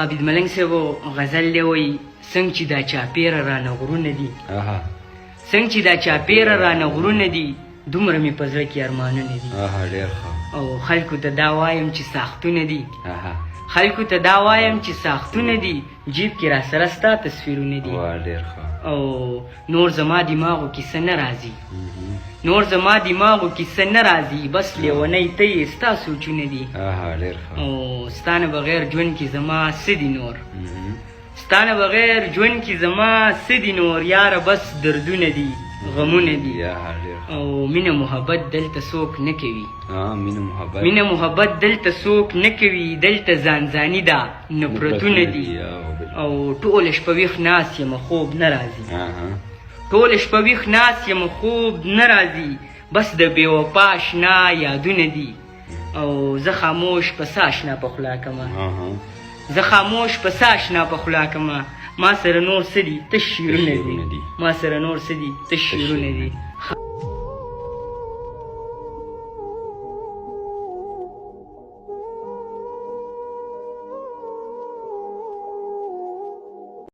عابد ملنګ صاحب غزل دی وایي، څنګه چې دا چاپېره رانه غرونه دي، څنګه چې دا چاپېره رانه غرونه دي، دومره مې په زړه کې ارمانونه دي. ډېر ښه. او خلکو ته دا وایم چې ساختونه دي، خلکو ته دا وایم چې ساختونه دي، جیب کې را سره ستا تصویرونه دي. ډېر ښه. او نور زما دماغو کې څه نه راځي، نور زما دماغو کې څه نه راځي، بس لیونی ته یې ستا سوچونه دي. ډېر ښه. او ستا نه بغیر ژوند کې زما څه دي نور، ستا نه بغیر ژوند کې زما څه دي نور، یاره بس دردونه دي، غمونه دي. او مینه محبت دلته څوک نه کوي، مینه محبت، مینه محبت دلته څوک نه کوي، دلته ځانځاني ده، نفرتونه دي. او ټوله شپه ویښ ناست یم، خوب نه راځي، ټوله شپه ویښ ناست یم، خوب نه راځي، بس د بې وفا اشنا یادونه دي. او زه خاموش په څه اشنا په خوله کمه، زه خاموش په څه اشنا په خوله کمه، ما سره نور څه دي، تش شعرونه دي، ما سره نور څه دي، تش شعرونه دي.